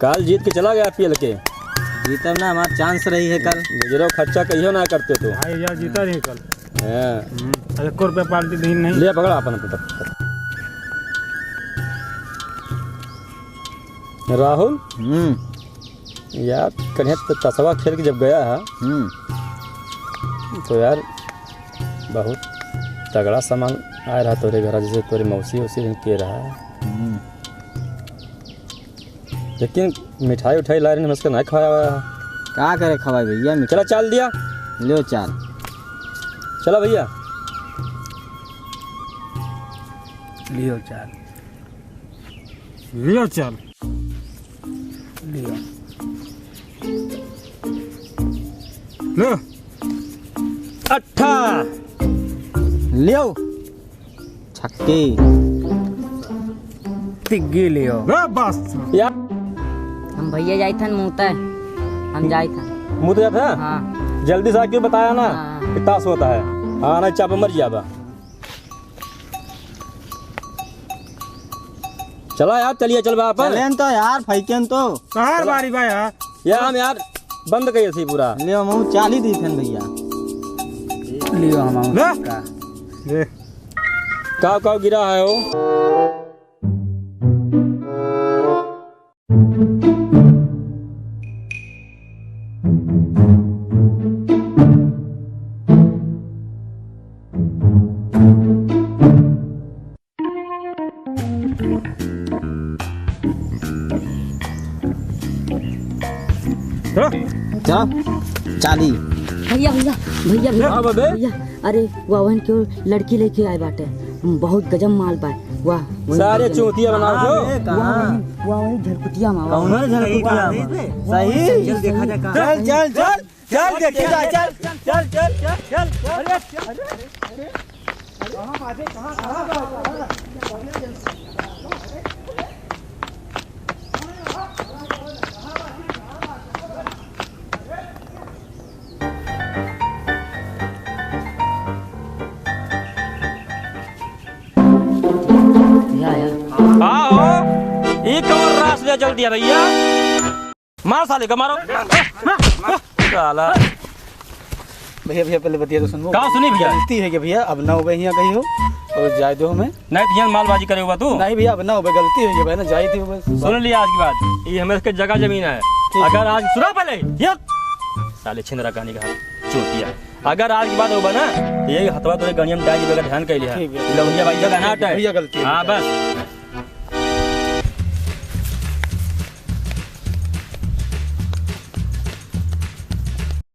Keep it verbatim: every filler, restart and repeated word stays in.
काल जीत के चला गया पी एल के। जीतब ना, हमार chance रही है कल। गुजरो खर्चा कहियो ना करते तो। हाँ यार, जीता रही कल। हाँ। हम्म, अरे, एको रुपया पार्टी दी नहीं। ले पकड़ा अपन, अपन, अपन। राहुल। हम्म। यार, कन्हे त-, तसवा खेल के जब गया है, हम्म। तो यार, बहुत तगड़ा सामान आया रहा तोरे घर, जैसे तोरे मौसी वौसी के रहा। हम्म। लेकिन मिठाई उठाई ला रहे, हमसे नहीं खाया हुआ है। का करे खवाई भैया, मिठाई। चला चाल दिया। लियो चाल। चला भैया। लियो चाल। लियो चाल। लियो। लो। अट्ठा। लियो। छक्के। तिग्गी लियो। लो बस। या। हम भैया जाइत हन मूतै। हम जाइत हन। मूत जात है? हाँ। जल्दी से आके बताया ना हाँ। कि ताश होता है। हाँ, नहीं चाप मर जाबा। चला यार, चलिया चल बा अपन। चलेन तो यार, फैकेन तो। तहार बारी बा यार। या हम यार बंद करिए सी पूरा। ले, हम चाली दी फेन भैया। लियो हम ले। का। ले। काव काव गिरा है हो? चलो। चलो, चाली। भैया, भैया, भैया, भैया, हाँ, बबे। भैया, अरे, वहन के लड़की लेके आए बाटे, बहुत गजब माल बा। वाह, वही सारे भैया। चूतिया बनाओ हाँ, जो। बे, कहाँ? वाह, वही, वाह, वही झरकुटिया मा, वाह, कौन है वही। झरकुटिया मा? सही? चल, देखा जाए कहाँ। चल, चल, चल। चल, देखी जा, चल, चल, चल। अरे, अरे, अरे, अरे, कहाँ बाजे, कहाँ, कहाँ, कहाँ, कहाँ? या, या। हाँ हो, ई कौन रास ले चल दिया भैया? मार साले का, मारो। साला। भैया, भैया, पहले बतिया तो सुनबो। का सुनी भैया? गलती होइ गै भैया, अब ना होबे हियाँ कहियो, और जाए दो हमें। नहीं भैया, मालबाजी करे हुआ तू। नहीं भैया, अब ना होबे, गलती होइ गै भैया, ना जाए दो बस। सुन लिया आज की बात, ये हमें इसके जगह जमीन है। ठीक है। अगर आज सुना पहले, ये साले छिंदरा कहानी का चूतिया। अगर आज की बात होबा ना, तो ये हथवा तोरे गणिया में डाल के ध्यान कर लिया। ठीक है। लौंडिया भाई का ना हटे। भैया, गलती हो गई। हाँ, बस।